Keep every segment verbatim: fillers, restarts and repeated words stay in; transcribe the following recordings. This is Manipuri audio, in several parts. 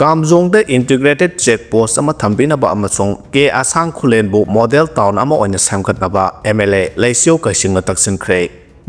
ꯀꯥꯝꯖꯣꯡꯗ ꯏꯟꯇꯤꯒ꯭ꯔꯦꯇꯦꯗ ꯆꯦꯛ ꯄꯣꯁ ꯑꯃ ꯊꯝꯕꯤꯅꯕ ꯑꯃꯁꯨꯡ ꯀꯦ ꯑꯁꯥꯡ ꯈꯨꯂꯦꯟꯕꯨ ꯃꯣꯗꯦꯜ ꯇꯥꯎꯟ ꯑꯃ ꯑꯣꯏꯅ ꯁꯦꯝꯒꯠꯅꯕ ꯑꯦꯝ ꯑꯦꯜ ꯑꯦ ꯂꯩꯁꯤꯌꯣ ꯀꯩꯁꯤꯡꯅ ꯇꯛꯁꯤꯟꯈ꯭ꯔꯦ꯫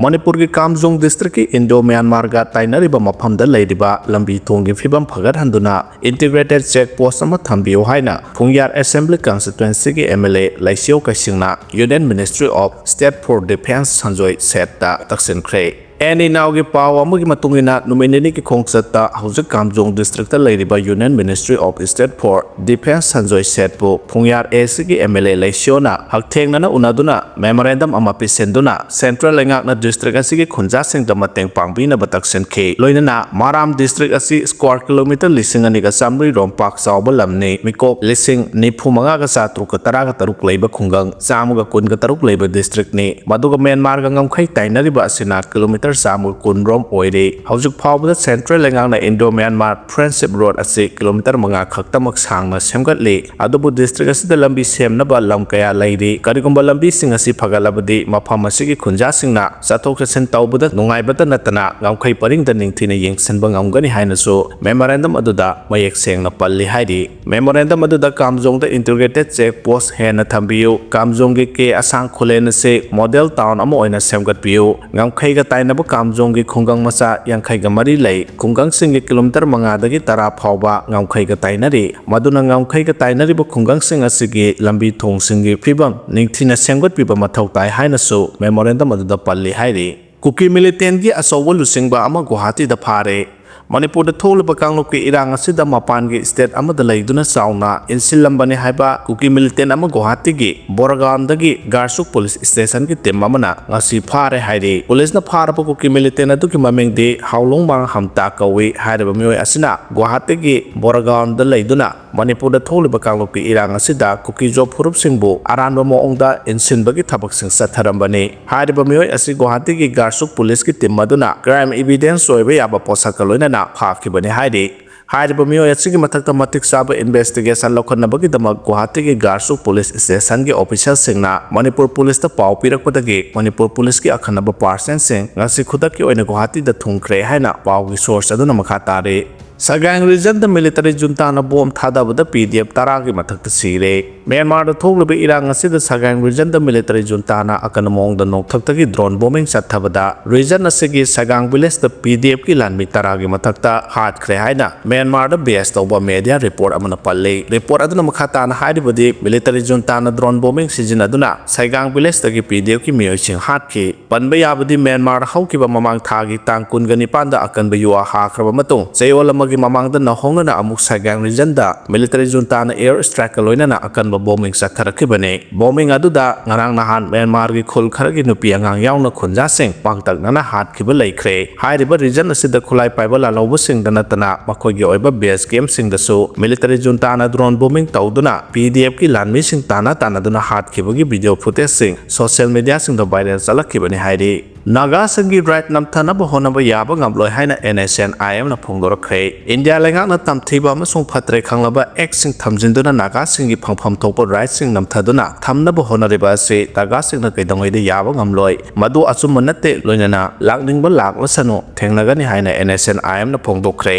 ꯃꯅꯤꯄꯨꯔꯒꯤ ꯀꯥꯝꯖꯣꯡ ꯗꯤꯁꯇ꯭ꯔꯤꯛꯀꯤ ꯏꯟꯗꯣ ꯃ꯭ꯌꯥꯟꯃꯥꯔꯒ ꯇꯥꯏꯅꯔꯤꯕ ꯃꯐꯝꯗ ꯂꯩꯔꯤꯕ ꯂꯝꯕꯤ ꯊꯣꯡꯒꯤ ꯐꯤꯕꯝ ꯐꯒꯠꯍꯟꯗꯨꯅ ꯏꯟꯇꯤꯒ꯭ꯔꯦꯇꯦꯗ ꯆꯦꯛ ꯄꯣꯁ ꯑꯃ ꯊꯝꯕꯤꯌꯨ ꯍꯥꯏꯅ ꯐꯨꯡꯌꯥꯔ ꯑꯦꯁꯦꯝꯕ꯭ꯂꯤ ꯀꯟꯁꯇꯤꯇ꯭ꯋꯦꯟꯁꯤꯒꯤ ꯑꯦꯝ ꯑꯦꯜ ꯑꯦ ꯂꯩꯁꯤꯌꯣ ꯀꯩꯁꯤꯡꯅ Union Ministry of State for Defence Sanjoy ꯁꯦꯠꯇ ꯇꯛꯁꯤꯟꯈ꯭ꯔꯦ꯫ ꯑꯦꯟ ꯏ ꯅꯥꯎꯒꯤ ꯄꯥꯎ ꯑꯃꯒꯤ ꯃꯇꯨꯡ ꯏꯟꯅ, ꯅꯨꯃꯤꯠ ꯅꯤꯅꯤꯒꯤ ꯈꯣꯡꯆꯠꯇ ꯍꯧꯖꯤꯛ ꯀꯥꯝꯖꯣꯡ ꯗꯤꯁꯇ꯭ꯔꯤꯛꯇ ꯂꯩꯔꯤꯕ Union Ministry of State for Defence Sanjoy ꯁꯦꯠꯄꯨ ꯐꯨꯡꯌꯥꯔ ꯑꯦ ꯁꯤꯒꯤ ꯑꯦꯝ ꯑꯦꯜ ꯑꯦ ꯂꯩꯁꯤꯌꯣꯅ ꯍꯛꯊꯦꯡꯅꯅ ꯎꯅꯗꯨꯅ ꯃꯦꯃꯣꯔꯦꯟꯗꯝ ꯑꯃ ꯄꯤꯁꯤꯟꯗꯨꯅ ꯁꯦꯟꯇ꯭ꯔꯦꯜ ꯂꯩꯉꯥꯛꯅ ꯗꯤꯁꯇ꯭ꯔꯤꯛ ꯑꯁꯤꯒꯤ ꯈꯨꯟꯖꯥꯁꯤꯡꯗ ꯃꯇꯦꯡ ꯄꯥꯡꯕꯤꯅꯕ ꯇꯛꯁꯤꯟꯈꯤ꯫ ꯂꯣꯏꯅꯅ ꯃꯥꯔꯥꯝ ꯗꯤꯁꯇ꯭ꯔꯤꯛ ꯑꯁꯤ ꯁ꯭ꯀ꯭ꯋꯥꯔ ꯀꯤꯂꯣꯃꯤꯇꯔ ꯂꯤꯁꯤꯡ ꯑꯅꯤꯒ ꯆꯥꯃꯔꯤ ꯔꯣꯝ ꯄꯥꯛ ꯆꯥꯎꯕ ꯂꯝꯅꯤ꯫ ꯃꯤꯀꯣꯛ ꯂꯤꯁꯤꯡ ꯅꯤꯐꯨ ꯃꯉꯥꯒ ꯆꯥꯇ꯭ꯔꯨꯛꯀ ꯇꯔꯥꯒ ꯇꯔꯨꯛ ꯂꯩꯕ ꯈꯨꯡꯒꯪ ꯆꯥꯝꯃꯒ ꯀꯨꯟꯒ ꯇꯔꯨꯛ ꯂꯩꯕ ꯗꯤꯁꯇ꯭ꯔꯤꯛꯅꯤ꯫ ꯃꯗꯨꯒ ꯃ꯭ꯌꯥꯟꯃꯥꯔꯒ ꯉꯝꯈꯩ ꯇꯥꯏꯅꯔꯤꯕ ꯑꯁꯤꯅ ꯀꯤꯂꯣꯃꯤꯇꯔ ꯆꯥꯝꯃꯒ ꯀꯨꯟ ꯔꯣꯝ ꯑꯣꯏꯔꯤ꯫ ꯍꯧꯖꯤꯛ ꯐꯥꯎꯕꯗ ꯁꯦꯟꯇ꯭ꯔꯦꯜ ꯂꯩꯉꯥꯛꯅ ꯏꯟꯗꯣ ꯃ꯭ꯌꯥꯟꯃꯥꯔ ꯐ꯭ꯔꯦꯟꯗꯁꯤꯞ ꯔꯣꯗ ꯑꯁꯤ ꯀꯤꯂꯣꯃꯤꯇꯔ ꯃꯉꯥ ꯈꯛꯇꯃꯛ ꯁꯥꯡꯅ ꯁꯦꯝꯒꯠꯂꯤ꯫ ꯑꯗꯨꯕꯨ ꯗꯤꯁꯇ꯭ꯔꯤꯛ ꯑꯁꯤꯗ ꯂꯝꯕꯤ ꯁꯦꯝꯅꯕ ꯂꯝ ꯀꯌꯥ ꯂꯩꯔꯤ꯫ ꯀꯔꯤꯒꯨꯝꯕ ꯂꯝꯕꯤꯁꯤꯡ ꯑꯁꯤ ꯐꯒꯠꯂꯕꯗꯤ ꯃꯐꯝ ꯑꯁꯤꯒꯤ ꯈꯨꯟꯖꯥꯁꯤꯡꯅ ꯆꯠꯊꯣꯛ ꯆꯠꯁꯤꯟ ꯇꯧꯕꯗ ꯅꯨꯡꯉꯥꯏꯕꯇ ꯅꯠꯇꯅ ꯉꯝꯈꯩ ꯄꯔꯤꯡꯗ ꯅꯤꯡꯊꯤꯅ ꯌꯦꯡꯁꯤꯟꯕ ꯉꯝꯒꯅꯤ ꯍꯥꯏꯅꯁꯨ ꯃꯦꯃꯣꯔꯦꯟꯗꯝ ꯑꯗꯨꯗ ꯃꯌꯦꯛ ꯁꯦꯡꯅ ꯄꯜꯂꯤ ꯍꯥꯏꯔꯤ꯫ ꯃꯦꯃꯣꯔꯦꯟꯗꯝ ꯑꯗꯨꯗ ꯀꯥꯝꯖꯣꯡꯗ ꯏꯟꯇꯤꯒ꯭ꯔꯦꯇꯦꯗ ꯆꯦꯛ ꯄꯣꯁ ꯍꯦꯟꯅ ꯊꯝꯕꯤꯌꯨ, ꯀꯥꯝꯖꯣꯡꯒꯤ ꯀꯦ ꯑꯁꯥꯡ ꯈꯨꯂꯦꯟ ꯑꯁꯤ ꯃꯣꯗꯦꯜ ꯇꯥꯎꯟ ꯑꯃ ꯑꯣꯏꯅ ꯁꯦꯝꯒꯠꯄꯤꯌꯨ, ꯉꯝꯈꯩꯒ ꯇꯥꯏꯅꯕ ꯀꯥꯝꯖꯣꯡꯒꯤ ꯈꯨꯡꯒꯪ ꯃꯆꯥ ꯌꯥꯡꯈꯩꯒ ꯃꯔꯤ ꯂꯩ, ꯈꯨꯡꯒꯪꯁꯤꯡꯒꯤ ꯀꯤꯂꯣꯃꯤꯇꯔ ꯃꯉꯥꯗꯒꯤ ꯇꯔꯥ ꯐꯥꯎꯕ ꯉꯝꯈꯩꯒ ꯇꯥꯏꯅꯔꯤ, ꯃꯗꯨꯅ ꯉꯝꯈꯩꯒ ꯇꯥꯏꯅꯔꯤꯕ ꯈꯨꯡꯒꯪꯁꯤꯡ ꯑꯁꯤꯒꯤ ꯂꯝꯕꯤ ꯊꯣꯡꯁꯤꯡꯒꯤ ꯐꯤꯕꯝ ꯅꯤꯡꯊꯤꯅ ꯁꯦꯝꯒꯠꯄꯤꯕ ꯃꯊꯧ ꯇꯥꯏ ꯍꯥꯏꯅꯁꯨ ꯃꯦꯃꯣꯔꯦꯟꯗꯝ ꯑꯗꯨꯗ ꯄꯜꯂꯤ ꯍꯥꯏꯔꯤ꯫ ꯀꯨꯀꯤ ꯃꯤꯂꯤꯇꯦꯟꯒꯤ ꯑꯆꯧꯕ ꯂꯨꯆꯤꯡꯕ ꯑꯃ ꯒꯨꯋꯥꯍꯥꯇꯤꯗ ꯐꯥꯔꯦ꯫ ꯃꯅꯤꯄꯨꯔꯗ ꯊꯣꯛꯂꯤꯕ ꯀꯥꯡꯂꯨꯞꯀꯤ ꯏꯔꯥꯡ ꯑꯁꯤꯗ ꯃꯄꯥꯟꯒꯤ ꯁ꯭ꯇꯦꯠ ꯑꯃꯗ ꯂꯩꯗꯨꯅ ꯆꯥꯎꯅ ꯏꯟꯁꯤꯜꯂꯝꯕꯅꯤ ꯍꯥꯏꯕ ꯀꯨꯀꯤ ꯃꯤꯂꯤꯇꯦꯟ ꯑꯃ ꯒꯨꯋꯥꯍꯥꯇꯤꯒꯤ ꯕꯣꯔꯒꯥꯎꯟꯗꯒꯤ ꯒꯥꯔꯁꯨꯛ ꯄꯨꯂꯤꯁ ꯁ꯭ꯇꯦꯁꯟꯒꯤ ꯇꯤꯝ ꯑꯃꯅ ꯉꯁꯤ ꯐꯥꯔꯦ ꯍꯥꯏꯔꯤ꯫ ꯄꯨꯂꯤꯁꯅ ꯐꯥꯔꯕ ꯀꯨꯀꯤ ꯃꯤꯂꯤꯇꯦꯟ ꯑꯗꯨꯒꯤ ꯃꯃꯤꯡꯗꯤ ꯍꯥꯎꯂꯣꯡꯃꯥꯡ ꯍꯝꯇꯥ ꯀꯧꯏ꯫ ꯍꯥꯏꯔꯤꯕ ꯃꯤꯑꯣꯏ ꯑꯁꯤꯅ ꯒꯨꯋꯥꯍꯥꯇꯤꯒꯤ ꯕꯣꯔꯒꯥꯎꯟꯗ ꯂꯩꯗꯨꯅ ꯃꯅꯤꯄꯨꯔꯗ ꯊꯣꯛꯂꯤꯕ ꯀꯥꯡꯂꯨꯞꯀꯤ ꯏꯔꯥꯡ ꯑꯁꯤꯗ ꯀꯨꯀꯤꯖꯣ ꯐꯨꯔꯨꯞꯁꯤꯡꯕꯨ ꯑꯔꯥꯟꯕ ꯃꯑꯣꯡꯗ ꯏꯟꯁꯤꯟꯕꯒꯤ ꯊꯕꯛꯁꯤꯡ ꯆꯠꯊꯔꯝꯕꯅꯤ꯫ ꯍꯥꯏꯔꯤꯕ ꯃꯤꯑꯣꯏ ꯑꯁꯤ ꯒꯨꯋꯥꯍꯥꯇꯤꯒꯤ ꯒꯥꯔꯁꯨꯛ ꯄꯨꯂꯤꯁꯀꯤ ꯇꯤꯝ ꯑꯗꯨꯅ ꯀ꯭ꯔꯥꯏꯝ ꯏꯚꯤꯗꯦꯟꯁ ꯑꯣꯏꯕ ꯌꯥꯕ ꯄꯣꯠꯁꯛꯀ ꯂꯣꯏꯅꯅ ꯐꯥꯈꯤꯕꯅꯤ ꯍꯥꯏꯔꯤ꯫ ꯍꯥꯏꯔꯤꯕ ꯃꯤꯑꯣꯏ ꯑꯁꯤꯒꯤ ꯃꯊꯛꯇ ꯃꯇꯤꯛ ꯆꯥꯕ ꯏꯟꯚꯦꯁꯇꯤꯒꯦꯁꯟ ꯂꯧꯈꯠꯅꯕꯒꯤꯗꯃꯛ ꯒꯨꯋꯥꯍꯥꯇꯤꯒꯤ ꯒꯥꯔꯁꯨꯛ ꯄꯨꯂꯤꯁ ꯁ꯭ꯇꯦꯁꯟꯒꯤ ꯑꯣꯐꯤꯁꯤꯌꯦꯜꯁꯤꯡꯅ ꯃꯅꯤꯄꯨꯔ ꯄꯨꯂꯤꯁꯇ ꯄꯥꯎ ꯄꯤꯔꯛꯄꯗꯒꯤ ꯃꯅꯤꯄꯨꯔ ꯄꯨꯂꯤꯁꯀꯤ ꯑꯈꯟꯅꯕ ꯄꯥꯔꯁꯟꯁꯤꯡ ꯉꯁꯤ ꯈꯨꯗꯛꯀꯤ ꯑꯣꯏꯅ ꯒꯨꯋꯥꯍꯥꯇꯤꯗ ꯊꯨꯡꯈ꯭ꯔꯦ ꯍꯥꯏꯅ ꯄꯥꯎꯒꯤ ꯁꯣꯔꯁ ꯑꯗꯨꯅ ꯃꯈꯥ ꯇꯥꯔꯤ꯫ ꯁꯒꯥꯡ regionꯗ military juntaꯅ bomb ꯊꯥꯗꯕꯗ P D F ꯇꯔꯥꯒꯤ ꯃꯊꯛꯇ ꯁꯤꯔꯦ꯫ ꯃ꯭ꯌꯥꯟꯃꯥꯔꯗ ꯊꯣꯛꯂꯤꯕ ꯏꯔꯥꯡ ꯑꯁꯤꯗ ꯁꯒꯥꯡ regionꯗ military juntaꯅ ꯑꯀꯟꯕ ꯃꯑꯣꯡꯗ ꯅꯣꯡꯊꯛꯇꯒꯤ drone bombing ꯆꯠꯊꯕꯗ region ꯑꯁꯤꯒꯤ ꯁꯒꯥꯡ villageꯇ P D Fꯀꯤ ꯂꯥꯟꯃꯤ ꯇꯔꯥꯒꯤ ꯃꯊꯛꯇ ꯍꯥꯠꯈ꯭ꯔꯦ ꯍꯥꯏꯅ ꯃ꯭ꯌꯥꯟꯃꯥꯔꯗ base ꯇꯧꯕ media report ꯑꯃꯅ ꯄꯜꯂꯤ꯫ Report ꯑꯗꯨꯅ ꯃꯈꯥ ꯇꯥꯅ ꯍꯥꯏꯔꯤꯕꯗꯤ, military juntaꯅ drone bombing ꯁꯤꯖꯤꯟꯅꯗꯨꯅ ꯁꯒꯥꯡ villageꯇꯒꯤ P D Fꯀꯤ ꯃꯤꯑꯣꯏꯁꯤꯡ ꯍꯥꯠꯈꯤ꯫ ꯄꯟꯕ ꯌꯥꯕꯗꯤ, ꯃ꯭ꯌꯥꯟꯃꯥꯔ ꯍꯧꯈꯤꯕ ꯃꯃꯥꯡ ꯊꯥꯒꯤ ꯇꯥꯡ ꯀꯨꯟꯒ ꯅꯤꯄꯥꯟꯗ ꯑꯀꯟꯕ ꯌꯨ ꯍꯥꯈ꯭ꯔꯕ ꯃꯇꯨꯡ, ꯆꯌꯣꯜ ꯑꯃꯒꯤ ꯃꯃꯥꯡꯗ ꯅꯧꯍꯧꯅꯅ ꯑꯃꯨꯛ ꯁꯒꯥꯡ regionꯗ military juntaꯅ air strikeꯀ ꯂꯣꯏꯅꯅ ꯑꯀꯟꯕ bombing ꯆꯠꯊꯔꯛꯈꯤꯕꯅꯤ꯫ Bombing ꯑꯗꯨꯗ ꯉꯔꯥꯡ ꯅꯍꯥꯟ ꯃ꯭ꯌꯥꯟꯃꯥꯔꯒꯤ ꯈꯨꯜ ꯈꯔꯒꯤ ꯅꯨꯄꯤ ꯑꯉꯥꯡ ꯌꯥꯎꯅ ꯈꯨꯟꯖꯥꯁꯤꯡ ꯄꯥꯛꯇꯛꯅꯅ ꯍꯥꯠꯈꯤꯕ ꯂꯩꯈ꯭ꯔꯦ꯫ ꯍꯥꯏꯔꯤꯕ region ꯑꯁꯤꯗ ꯈꯨꯠꯂꯥꯏ ꯄꯥꯏꯕ ꯂꯥꯜꯍꯧꯕꯁꯤꯡꯗ ꯅꯠꯇꯅ ꯃꯈꯣꯏꯒꯤ ꯑꯣꯏꯕ base campꯁꯤꯡꯗꯁꯨ military juntaꯅ drone bombing ꯇꯧꯗꯨꯅ P D Fꯀꯤ ꯂꯥꯟꯃꯤꯁꯤꯡ ꯇꯥꯟꯅ ꯇꯥꯟꯅꯗꯨꯅ ꯍꯥꯠꯈꯤꯕꯒꯤ video footageꯁꯤꯡ social mediaꯁꯤꯡꯗ viral ꯆꯠꯂꯛꯈꯤꯕꯅꯤ ꯍꯥꯏꯔꯤ꯫ ꯅꯥꯒꯥꯁꯤꯡꯒꯤ right ꯅꯝꯊꯅꯕ ꯍꯣꯠꯅꯕ ꯌꯥꯕ ꯉꯝꯂꯣꯏ ꯍꯥꯏꯅ N S N I Mꯅ ꯐꯣꯡꯗꯣꯔꯛꯈ꯭ꯔꯦ꯫ ꯏꯟꯗꯤꯌꯥ ꯂꯩꯉꯥꯛꯅ ꯇꯝꯊꯤꯕ ꯑꯃꯁꯨꯡ ꯐꯠꯇ꯭ꯔꯦ ꯈꯪꯂꯕ actꯁꯤꯡ ꯊꯝꯖꯤꯟꯗꯨꯅ ꯅꯥꯒꯥꯁꯤꯡꯒꯤ ꯐꯪꯐꯝ ꯊꯣꯛꯄ rightꯁꯤꯡ ꯅꯝꯊꯗꯨꯅ ꯊꯝꯅꯕ ꯍꯣꯠꯅꯔꯤꯕ ꯑꯁꯤ ꯅꯥꯒꯥꯁꯤꯡꯅ ꯀꯩꯗꯧꯉꯩꯗ ꯌꯥꯕ ꯉꯝꯂꯣꯏ꯫ ꯃꯗꯨ ꯑꯆꯨꯝꯕ ꯅꯠꯇꯦ, ꯂꯣꯏꯅꯅ ꯂꯥꯛꯅꯤꯡꯕ ꯂꯥꯛꯂꯁꯅꯨ, ꯊꯦꯡꯅꯒꯅꯤ ꯍꯥꯏꯅ N S N I Mꯅ ꯐꯣꯡꯗꯣꯛꯈ꯭ꯔꯦ꯫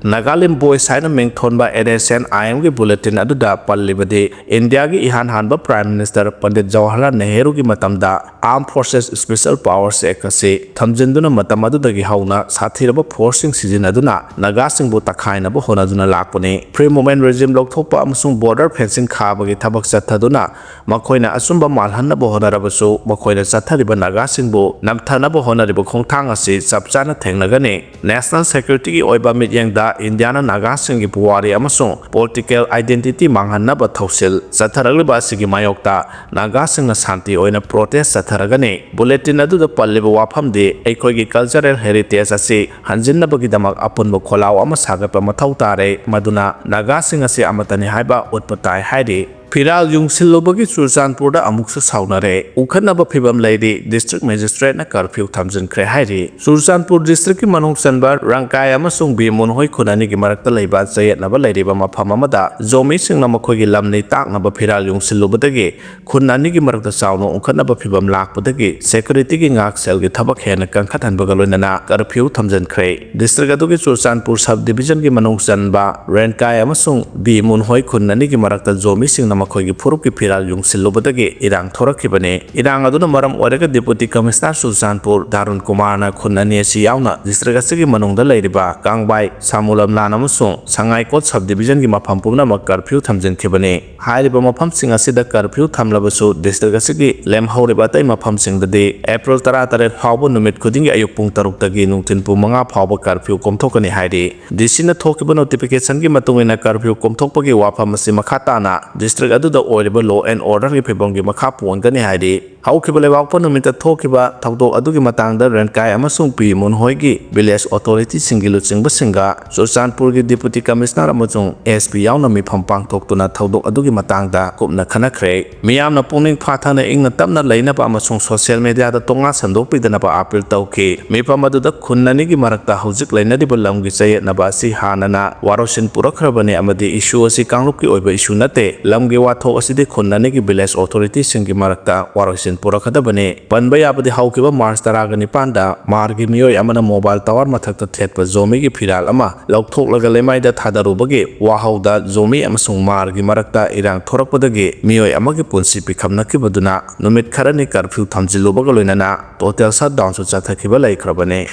Nagalim Voice ꯍꯥꯏꯅ ꯃꯤꯡ ꯊꯣꯟꯕ N S N I Mꯒꯤ bulletin ꯑꯗꯨꯗ ꯄꯜꯂꯤꯕꯗꯤ, ꯏꯟꯗꯤꯌꯥꯒꯤ ꯏꯍꯥꯟ ꯍꯥꯟꯕ Prime Minister ꯄꯟꯗꯤꯠ ꯖꯋꯥꯍꯔꯂꯥꯜ ꯅꯦꯍꯔꯨꯒꯤ ꯃꯇꯝꯗ Armed Forces Special Powers Act ꯑꯁꯤ ꯊꯝꯖꯤꯟꯗꯨꯅ ꯃꯇꯝ ꯑꯗꯨꯗꯒꯤ ꯍꯧꯅ ꯁꯥꯊꯤꯔꯕ forceꯁꯤꯡ ꯁꯤꯖꯤꯟꯅꯗꯨꯅ ꯅꯥꯒꯥꯁꯤꯡꯕꯨ ꯇꯛꯈꯥꯏꯅꯕ ꯍꯣꯠꯅꯗꯨꯅ ꯂꯥꯛꯄꯅꯤ꯫ Free Movement Regime ꯂꯧꯊꯣꯛꯄ ꯑꯃꯁꯨꯡ border fencing ꯈꯥꯕꯒꯤ ꯊꯕꯛ ꯆꯠꯊꯗꯨꯅ ꯃꯈꯣꯏꯅ ꯑꯆꯨꯝꯕ ꯃꯥꯜꯍꯟꯅꯕ ꯍꯣꯠꯅꯔꯕꯁꯨ, ꯃꯈꯣꯏꯅ ꯆꯠꯊꯔꯤꯕ ꯅꯥꯒꯥꯁꯤꯡꯕꯨ ꯅꯝꯊꯅꯕ ꯍꯣꯠꯅꯔꯤꯕ ꯈꯣꯡꯊꯥꯡ ꯑꯁꯤ ꯆꯞ ꯆꯥꯅ ꯊꯦꯡꯅꯒꯅꯤ꯫ National securityꯒꯤ ꯑꯣꯏꯕ ꯃꯤꯠꯌꯦꯡꯗ ꯏꯟꯗꯤꯌꯥꯅ ꯅꯥꯒꯥꯁꯤꯡꯒꯤ ꯄꯨꯋꯥꯔꯤ ꯑꯃꯁꯨꯡ political identity ꯃꯥꯡꯍꯟꯅꯕ ꯊꯧꯁꯤꯜ ꯆꯠꯊꯔꯛꯂꯤꯕ ꯑꯁꯤꯒꯤ ꯃꯥꯌꯣꯛꯇ ꯅꯥꯒꯥꯁꯤꯡꯅ ꯁꯥꯟꯇꯤ ꯑꯣꯏꯅ protest ꯆꯠꯊꯔꯒꯅꯤ꯫ Bulletin ꯑꯗꯨꯗ ꯄꯜꯂꯤꯕ ꯋꯥꯐꯝꯗꯤ ꯑꯩꯈꯣꯏꯒꯤ cultural heritage ꯑꯁꯤ ꯍꯟꯖꯤꯟꯅꯕꯒꯤꯗꯃꯛ ꯑꯄꯨꯟꯕ ꯈꯣꯜꯂꯥꯎ ꯑꯃ ꯁꯥꯒꯠꯄ ꯃꯊꯧ ꯇꯥꯔꯦ, ꯃꯗꯨꯅ ꯅꯥꯒꯥꯁꯤꯡ ꯑꯁꯤ ꯑꯃꯠꯇꯅꯤ ꯍꯥꯏꯕ ꯎꯠꯄ ꯇꯥꯏ ꯍꯥꯏꯔꯤ꯫ ꯐꯤꯔꯥꯜ ꯌꯨꯡꯁꯤꯜꯂꯨꯕꯒꯤ ꯆꯨꯔꯆꯥꯟꯄꯨꯔꯗ ꯑꯃꯨꯛꯁꯨ ꯁꯥꯎꯅꯔꯦ꯫ ꯎꯈꯠꯅꯕ ꯐꯤꯕꯝ ꯂꯩꯔꯤ, district magistrateꯅ curfew ꯊꯝꯖꯤꯟꯈ꯭ꯔꯦ ꯍꯥꯏꯔꯤ꯫ ꯆꯨꯔꯆꯥꯟꯄꯨꯔ districtꯀꯤ ꯃꯅꯨꯡ ꯆꯟꯕ ꯔꯪꯀꯥꯏ ꯑꯃꯁꯨꯡ ꯕꯤ ꯃꯨꯟꯍꯣꯏ ꯈꯨꯟ ꯑꯅꯤꯒꯤ ꯃꯔꯛꯇ ꯂꯩꯕ ꯆꯌꯦꯠꯅꯕ ꯂꯩꯔꯤꯕ ꯃꯐꯝ ꯑꯃꯗ ꯖꯣꯃꯤꯁꯤꯡꯅ ꯃꯈꯣꯏꯒꯤ ꯂꯝꯅꯤ ꯇꯥꯛꯅꯕ ꯐꯤꯔꯥꯜ ꯌꯨꯡꯁꯤꯜꯂꯨꯕꯗꯒꯤ ꯈꯨꯟ ꯑꯅꯤꯒꯤ ꯃꯔꯛꯇ ꯆꯥꯎꯅ ꯎꯈꯠꯅꯕ ꯐꯤꯕꯝ ꯂꯥꯛꯄꯗꯒꯤ securityꯒꯤ ꯉꯥꯛꯁꯦꯜꯒꯤ ꯊꯕꯛ ꯍꯦꯟꯅ ꯀꯟꯈꯠꯍꯟꯕꯒ ꯂꯣꯏꯅꯅ curfew ꯊꯝꯖꯤꯟꯈ꯭ꯔꯦ꯫ District ꯑꯗꯨꯒꯤ ꯆꯨꯔꯆꯥꯟꯄꯨꯔ sub divisionꯒꯤ ꯃꯅꯨꯡ ꯆꯟꯕ ꯔꯦꯟꯀꯥꯏ ꯑꯃꯁꯨꯡ ꯕꯤ ꯃꯨꯟꯍꯣꯏ ꯈꯨꯟ ꯑꯅꯤꯒꯤ ꯃꯔꯛꯇ ꯖꯣꯃꯤꯁꯤꯡꯅ ꯃꯈꯣꯏꯒꯤ ꯐꯨꯔꯨꯞꯀꯤ ꯐꯤꯔꯥꯜ ꯌꯨꯡꯁꯤꯜꯂꯨꯕꯗꯒꯤ ꯏꯔꯥꯡ ꯊꯣꯔꯛꯈꯤꯕꯅꯤ꯫ ꯏꯔꯥꯡ ꯑꯗꯨꯅ ꯃꯔꯝ ꯑꯣꯏꯔꯒ Deputy Commissioner ꯆꯨꯔꯆꯥꯟꯄꯨꯔ ꯗꯥꯔꯨꯟ ꯀꯨꯃꯥꯔꯅ ꯈꯨꯟ ꯑꯅꯤ ꯑꯁꯤ ꯌꯥꯎꯅ district ꯑꯁꯤꯒꯤ ꯃꯅꯨꯡꯗ ꯂꯩꯔꯤꯕ ꯀꯥꯡꯕꯥꯏ, ꯁꯥꯃꯨꯂꯝꯂꯥꯟ ꯑꯃꯁꯨꯡ ꯁꯉꯥꯏꯀꯣꯠ sub divisionꯒꯤ ꯃꯐꯝ ꯄꯨꯝꯅꯃꯛ curfew ꯊꯝꯖꯤꯟꯈꯤꯕꯅꯤ꯫ ꯍꯥꯏꯔꯤꯕ ꯃꯐꯝꯁꯤꯡ ꯑꯁꯤꯗ curfew ꯊꯝꯂꯕꯁꯨ, district ꯑꯁꯤꯒꯤ ꯂꯦꯝꯍꯧꯔꯤꯕ ꯑꯇꯩ ꯃꯐꯝꯁꯤꯡꯗꯗꯤ April ꯇꯔꯥꯇꯔꯦꯠ ꯐꯥꯎꯕ ꯅꯨꯃꯤꯠ ꯈꯨꯗꯤꯡꯒꯤ ꯑꯌꯨꯛ ꯄꯨꯡ ꯇꯔꯨꯛꯇꯒꯤ ꯅꯨꯡꯊꯤꯜ ꯄꯨꯡ ꯃꯉꯥ ꯐꯥꯎꯕ curfew ꯀꯣꯝꯊꯣꯛꯀꯅꯤ ꯍꯥꯏꯔꯤ꯫ DCꯅ ꯊꯣꯛꯈꯤꯕ notificationꯒꯤ ꯃꯇꯨꯡ ꯏꯟꯅ, curfew ꯀꯣꯝꯊꯣꯛꯄꯒꯤ ꯋꯥꯐꯝ ꯑꯁꯤ ꯃꯈꯥ ꯇꯥꯅ district ꯑꯗꯨꯗ ꯑꯣꯏꯔꯤꯕ law and orderꯒꯤ ꯐꯤꯕꯝꯒꯤ ꯃꯈꯥ ꯄꯣꯟꯒꯅꯤ ꯍꯥꯏꯔꯤ꯫ ꯍꯧꯈꯤꯕ ꯂꯩꯕꯥꯛꯄꯣꯛꯄ ꯅꯨꯃꯤꯠꯇ ꯊꯣꯛꯈꯤꯕ ꯊꯧꯗꯣꯛ ꯑꯗꯨꯒꯤ ꯃꯇꯥꯡꯗ ꯔꯦꯟꯀꯥꯏ ꯑꯃꯁꯨꯡ ꯄꯤ ꯃꯨꯟꯍꯣꯏꯒꯤ village authorityꯁꯤꯡꯒꯤ ꯂꯨꯆꯤꯡꯕꯁꯤꯡꯒ ꯆꯨꯔꯆꯥꯟꯄꯨꯔꯒꯤ Deputy Commissioner ꯑꯃꯁꯨꯡ SP ꯌꯥꯎꯅ ꯃꯤꯐꯝ ꯄꯥꯡꯊꯣꯛꯇꯨꯅ ꯊꯧꯗꯣꯛ ꯑꯗꯨꯒꯤ ꯃꯇꯥꯡꯗ ꯀꯨꯞꯅ ꯈꯟꯅꯈ꯭ꯔꯦ꯫ ꯃꯤꯌꯥꯝꯅ ꯄꯨꯛꯅꯤꯡ ꯐꯥꯊꯅ, ꯏꯪꯅ ꯇꯞꯅ ꯂꯩꯅꯕ ꯑꯃꯁꯨꯡ social mediaꯗ ꯇꯣꯉꯥ ꯁꯟꯗꯣꯛꯄꯤꯗꯅꯕ appeal ꯇꯧꯈꯤ꯫ ꯃꯤꯐꯝ ꯑꯗꯨꯗ ꯈꯨꯟ ꯑꯅꯤꯒꯤ ꯃꯔꯛꯇ ꯍꯧꯖꯤꯛ ꯂꯩꯅꯔꯤꯕ ꯂꯝꯒꯤ ꯆꯌꯦꯠꯅꯕ ꯑꯁꯤ ꯍꯥꯟꯅꯅ ꯋꯥꯔꯣꯏꯁꯤꯟ ꯄꯨꯔꯛꯈ꯭ꯔꯕꯅꯤ ꯑꯃꯗꯤ issue ꯑꯁꯤ ꯀꯥꯡꯂꯨꯞꯀꯤ ꯑꯣꯏꯕ issue ꯅꯠꯇꯦ꯫ ꯂꯝꯒꯤ ꯋꯥꯊꯣꯛ ꯑꯁꯤꯗꯤ ꯈꯨꯟ ꯑꯅꯤꯒꯤ village authorityꯁꯤꯡꯒꯤ ꯃꯔꯛꯇ ꯋꯥꯔꯣꯏꯁꯤꯟ ꯄꯨꯔꯛꯀꯗꯕꯅꯤ꯫ ꯄꯟꯕ ꯌꯥꯕꯗꯤ, ꯍꯧꯈꯤꯕ March ꯇꯔꯥꯒ ꯅꯤꯄꯥꯟꯗ ꯃꯥꯔꯒꯤ ꯃꯤꯑꯣꯏ ꯑꯃꯅ mobile tower ꯃꯊꯛꯇ ꯊꯦꯠꯄ ꯖꯣꯃꯤꯒꯤ ꯐꯤꯔꯥꯜ ꯑꯃ ꯂꯧꯊꯣꯛꯂꯒ ꯂꯩꯃꯥꯏꯗ ꯊꯥꯗꯔꯨꯕꯒꯤ ꯋꯥꯍꯧꯗ ꯖꯣꯃꯤ ꯑꯃꯁꯨꯡ ꯃꯥꯔꯒꯤ ꯃꯔꯛꯇ ꯏꯔꯥꯡ ꯊꯣꯔꯛꯄꯗꯒꯤ ꯃꯤꯑꯣꯏ ꯑꯃꯒꯤ ꯄꯨꯟꯁꯤ ꯄꯤꯈꯝꯅꯈꯤꯕꯗꯨꯅ ꯅꯨꯃꯤꯠ ꯈꯔꯅꯤ curfew ꯊꯝꯖꯤꯜꯂꯨꯕꯒ ꯂꯣꯏꯅꯅ total shutdownꯁꯨ ꯆꯠꯊꯈꯤꯕ ꯂꯩꯈ꯭ꯔꯕꯅꯤ꯫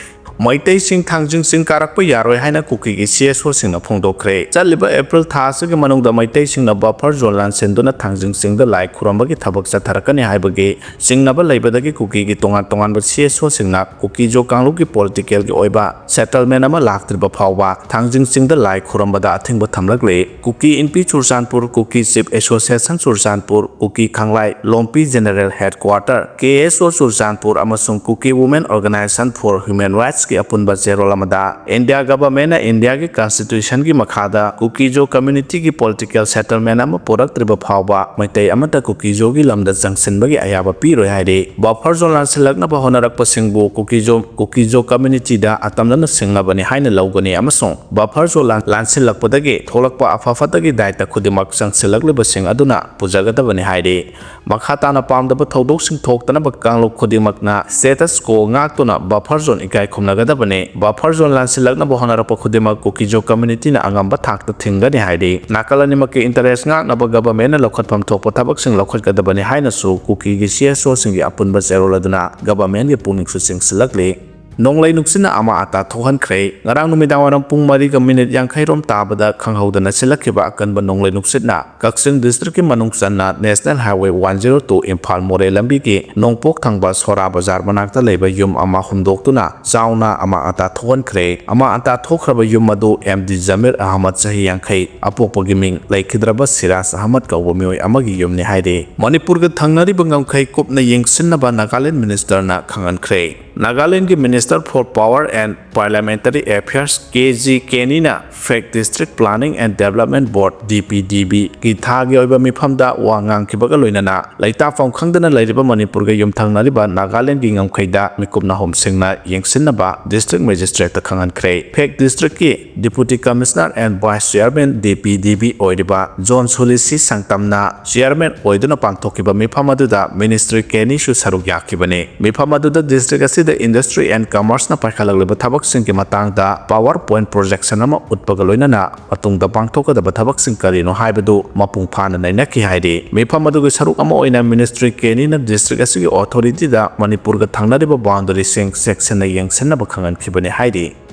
ꯃꯩꯇꯩꯁꯤꯡ ꯊꯥꯡꯖꯤꯡ ꯆꯤꯡ ꯀꯥꯔꯛꯄ ꯌꯥꯔꯣꯏ ꯍꯥꯏꯅ ꯀꯨꯀꯤꯒꯤ CSOꯁꯤꯡꯅ ꯐꯣꯡꯗꯣꯛꯈ꯭ꯔꯦ꯫ ꯆꯠꯂꯤꯕ April ꯊꯥ ꯑꯁꯤꯒꯤ ꯃꯅꯨꯡꯗ ꯃꯩꯇꯩꯁꯤꯡꯅ buffer zone ꯂꯥꯟꯁꯤꯟꯗꯨꯅ ꯊꯥꯡꯖꯤꯡ ꯆꯤꯡꯗ ꯂꯥꯏ ꯈꯨꯔꯨꯝꯕꯒꯤ ꯊꯕꯛ ꯆꯠꯊꯔꯛꯀꯅꯤ ꯍꯥꯏꯕꯒꯤ ꯆꯤꯡꯅꯕ ꯂꯩꯕꯗꯒꯤ ꯀꯨꯀꯤꯒꯤ ꯇꯣꯉꯥꯟ ꯇꯣꯉꯥꯟꯕ CSOꯁꯤꯡꯅ ꯀꯨꯀꯤ-ꯖꯣ ꯀꯥꯡꯂꯨꯞꯀꯤ politicalꯒꯤ ꯑꯣꯏꯕ settlement ꯑꯃ ꯂꯥꯛꯇ꯭ꯔꯤꯕ ꯐꯥꯎꯕ ꯊꯥꯡꯖꯤꯡ ꯆꯤꯡꯗ ꯂꯥꯏ ꯈꯨꯔꯨꯝꯕꯗ ꯑꯊꯤꯡꯕ ꯊꯝꯂꯛꯂꯤ꯫ ꯀꯨꯀꯤ ꯏꯟꯄꯤ ꯆꯨꯔꯆꯥꯟꯄꯨꯔ, ꯀꯨꯀꯤ Chief Association ꯆꯨꯔꯆꯥꯟꯄꯨꯔ, ꯀꯨꯀꯤ ꯈꯥꯡꯂꯥꯏ ꯂꯣꯝꯄꯤ General Headquarter, KSO ꯆꯨꯔꯆꯥꯟꯄꯨꯔ ꯑꯃꯁꯨꯡ Kuki Women Organisation for Human Rights ꯀꯤ ꯑꯄꯨꯟꯕ ꯆꯦꯔꯣꯜ ꯑꯃꯗ, ꯏꯟꯗꯤꯌꯥ ꯒꯚꯔꯟꯃꯦꯟꯠꯅ ꯏꯟꯗꯤꯌꯥꯒꯤ ꯀꯟꯁꯇꯤꯇ꯭ꯌꯨꯁꯟꯒꯤ ꯃꯈꯥꯗ ꯀꯨꯀꯤꯖꯣ ꯀꯝꯃ꯭ꯌꯨꯅꯤꯇꯤꯒꯤ ꯄꯣꯂꯤꯇꯤꯀꯦꯜ ꯁꯦꯇꯜꯃꯦꯟꯠ ꯑꯃ ꯄꯨꯔꯛꯇ꯭ꯔꯤꯕ ꯐꯥꯎꯕ ꯃꯩꯇꯩ ꯑꯃꯠꯇ ꯀꯨꯀꯤꯖꯣꯒꯤ ꯂꯝꯗ ꯆꯪꯁꯤꯟꯕꯒꯤ ꯑꯌꯥꯕ ꯄꯤꯔꯣꯏ ꯍꯥꯏꯔꯤ꯫ ꯕꯐꯔ ꯖꯣꯟ ꯂꯥꯟꯁꯤꯜꯂꯛꯅꯕ ꯍꯣꯠꯅꯔꯛꯄꯁꯤꯡꯕꯨ ꯀꯨꯀꯤꯖꯣ, ꯀꯨꯀꯤꯖꯣ ꯀꯝꯃ꯭ꯌꯨꯅꯤꯇꯤꯗ ꯑꯇꯝꯅꯅ ꯁꯤꯡꯅꯕꯅꯤ ꯍꯥꯏꯅ ꯂꯧꯒꯅꯤ ꯑꯃꯁꯨꯡ ꯕꯐꯔ ꯖꯣꯟ ꯂꯥꯟ-, ꯂꯥꯟꯁꯤꯜꯂꯛꯄꯗꯒꯤ ꯊꯣꯛꯂꯛꯄ ꯑꯐ ꯐꯠꯇꯒꯤ ꯗꯥꯏꯇ ꯈꯨꯗꯤꯡꯃꯛ ꯆꯪꯁꯤꯜꯂꯛꯂꯤꯕꯁꯤꯡ ꯑꯗꯨꯅ ꯄꯨꯖꯒꯗꯕꯅꯤ ꯍꯥꯏꯔꯤ꯫ ꯃꯈꯥ ꯇꯥꯅ ꯄꯥꯝꯗꯕ ꯊꯧꯗꯣꯛꯁꯤꯡ ꯊꯣꯛꯇꯅꯕ ꯀꯥꯡꯂꯨꯞ ꯈꯨꯗꯤꯡꯃꯛꯅ status quo ꯉꯥꯛꯇꯨꯅ ꯕꯐꯔ ꯖꯣꯟ ꯏꯀꯥꯏ ꯈꯨꯝꯅꯒꯗꯕꯅꯤ꯫ ꯕꯐꯔ ꯖꯣꯟ ꯂꯥꯟꯁꯤꯜꯂꯛꯅꯕ ꯍꯣꯠꯅꯔꯛꯄ ꯈꯨꯗꯤꯡꯃꯛ ꯀꯨꯀꯤꯖꯣ ꯀꯝꯃ꯭ꯌꯨꯅꯤꯇꯤꯅ ꯑꯉꯝꯕ ꯊꯥꯛꯇ ꯊꯤꯡꯒꯅꯤ ꯍꯥꯏꯔꯤ꯫ ꯅꯥꯀꯜ ꯑꯅꯤꯃꯛꯀꯤ ꯏꯟꯇꯔꯦꯁ ꯉꯥꯛꯅꯕ ꯒꯚꯔꯟꯃꯦꯟꯠꯅ ꯂꯧꯈꯠꯐꯝ ꯊꯣꯛꯄ ꯊꯕꯛꯁꯤꯡ ꯂꯧꯈꯠꯀꯗꯕꯅꯤ ꯍꯥꯏꯅꯁꯨ ꯀꯨꯀꯤꯒꯤ CSOꯁꯤꯡꯒꯤ ꯑꯄꯨꯟꯕ ꯆꯦꯔꯣꯜ ꯑꯗꯨꯅ ꯒꯚꯔꯟꯃꯦꯟꯠꯀꯤ ꯄꯨꯛꯅꯤꯡꯁꯨ ꯆꯤꯡꯁꯤꯜꯂꯛꯂꯤ꯫ ꯅꯣꯡꯂꯩ ꯅꯨꯡꯁꯤꯠꯅ ꯑꯃꯥ ꯑꯇꯥ ꯊꯣꯛꯍꯟꯈ꯭ꯔꯦ꯫ ꯉꯔꯥꯡ ꯅꯨꯃꯤꯗꯥꯡꯋꯥꯏꯔꯝ ꯄꯨꯡ ꯃꯔꯤꯒ ꯃꯤꯅꯤꯠ ꯌꯥꯡꯈꯩ ꯔꯣꯝ ꯇꯥꯕꯗ ꯈꯪꯍꯧꯗꯅ ꯁꯤꯜꯂꯛꯈꯤꯕ ꯑꯀꯟꯕ ꯅꯣꯡꯂꯩ ꯅꯨꯡꯁꯤꯠꯅ ꯀꯛꯆꯤꯡ ꯗꯤꯁꯇ꯭ꯔꯤꯛꯀꯤ ꯃꯅꯨꯡ ꯆꯟꯅ National Highway one zero two Imphal ꯃꯣꯔꯦ ꯂꯝꯕꯤꯒꯤ ꯅꯣꯡꯄꯣꯛ ꯊꯪꯕ ꯁꯣꯔꯥ ꯕꯖꯥꯔ ꯃꯅꯥꯛꯇ ꯂꯩꯕ ꯌꯨꯝ ꯑꯃ ꯍꯨꯝꯗꯣꯛꯇꯨꯅ ꯆꯥꯎꯅ ꯑꯃꯥ ꯑꯇꯥ ꯊꯣꯛꯍꯟꯈ꯭ꯔꯦ꯫ ꯑꯃꯥ ꯑꯇꯥ ꯊꯣꯛꯈ꯭ꯔꯕ ꯌꯨꯝ ꯑꯗꯨ MD ꯖꯃꯤꯔ ꯑꯍꯃꯗ, ꯆꯍꯤ ꯌꯥꯡꯈꯩ, ꯑꯄꯣꯛꯄꯒꯤ ꯃꯤꯡ ꯂꯩꯈꯤꯗ꯭ꯔꯕ ꯁꯤꯔꯥꯖ ꯑꯍꯃꯗ ꯀꯧꯕ ꯃꯤꯑꯣꯏ ꯑꯃꯒꯤ ꯌꯨꯝꯅꯤ ꯍꯥꯏꯔꯤ꯫ ꯃꯅꯤꯄꯨꯔꯒ ꯊꯪꯅꯔꯤꯕ ꯉꯝꯈꯩ ꯀꯨꯞꯅ ꯌꯦꯡꯁꯤꯟꯅꯕ ꯅꯥꯒꯥꯂꯦꯟꯗ ꯃꯤꯅꯤꯁꯇꯔꯅ ꯈꯪꯍꯟꯈ꯭ꯔꯦ꯫ ꯅꯥꯒꯥꯂꯦꯟꯗꯒꯤ Minister for Power and Parliamentary Affairs K G ꯀꯦꯅꯤꯅ Phek District Planning and Development Board, DPDB, ꯒꯤ ꯊꯥꯒꯤ ꯑꯣꯏꯕ ꯃꯤꯐꯝꯗ ꯋꯥ ꯉꯥꯡꯈꯤꯕꯒ ꯂꯣꯏꯅꯅ ꯂꯩꯇꯥꯐꯝ ꯈꯪꯗꯅ ꯂꯩꯔꯤꯕ ꯃꯅꯤꯄꯨꯔꯒ ꯌꯨꯝꯊꯪꯅꯔꯤꯕ ꯅꯥꯒꯥꯂꯦꯟꯗꯒꯤ ꯉꯝꯈꯩꯗ ꯃꯤꯀꯨꯞ ꯅꯥꯍꯨꯝꯁꯤꯡꯅ ꯌꯦꯡꯁꯤꯟꯅꯕ District Magistrate ꯈꯪꯍꯟꯈ꯭ꯔꯦ꯫ Phek District ꯀꯤ Deputy Commissioner and Vice Chairman, DPDB, ꯑꯣꯏꯔꯤꯕ ꯖꯣꯟ ꯁꯨꯂꯤꯁꯤ ꯁꯪꯇꯝꯅ Chairman ꯑꯣꯏꯗꯨꯅ ꯄꯥꯡꯊꯣꯛꯈꯤꯕ ꯃꯤꯐꯝ ꯑꯗꯨꯗ Minister ꯀꯦꯅꯤꯁꯨ ꯁꯔꯨꯛ ꯌꯥꯈꯤꯕꯅꯤ꯫ ꯃꯤꯐꯝ ꯑꯗꯨꯗ district ꯑꯁꯤꯗ Industry and Commerce ꯅ ꯄꯥꯏꯈꯠꯂꯛꯂꯤꯕ ꯊꯕꯛꯁꯤꯡꯒꯤ ꯃꯇꯥꯡꯗ PowerPoint projection ꯑꯃ ꯎꯠꯄꯒ ꯂꯣꯏꯅꯅ ꯃꯇꯨꯡꯗ ꯄꯥꯡꯊꯣꯛꯀꯗꯕ ꯊꯕꯛꯁꯤꯡ ꯀꯔꯤꯅꯣ ꯍꯥꯏꯕꯗꯨ ꯃꯄꯨꯡ ꯐꯥꯅ ꯅꯩꯅꯈꯤ ꯍꯥꯏꯔꯤ꯫ ꯃꯤꯐꯝ ꯑꯗꯨꯒꯤ ꯁꯔꯨꯛ ꯑꯃ ꯑꯣꯏꯅ Minister ꯀꯦꯅꯤꯅ district ꯑꯁꯤꯒꯤ authority ꯗ ꯃꯅꯤꯄꯨꯔꯒ ꯊꯪꯅꯔꯤꯕ boundary ꯁꯤꯡ ꯆꯦꯛꯁꯤꯟꯅ ꯌꯦꯡꯁꯤꯟꯅꯕ ꯈꯪꯍꯟꯈꯤꯕꯅꯤ ꯍꯥꯏꯔꯤ꯫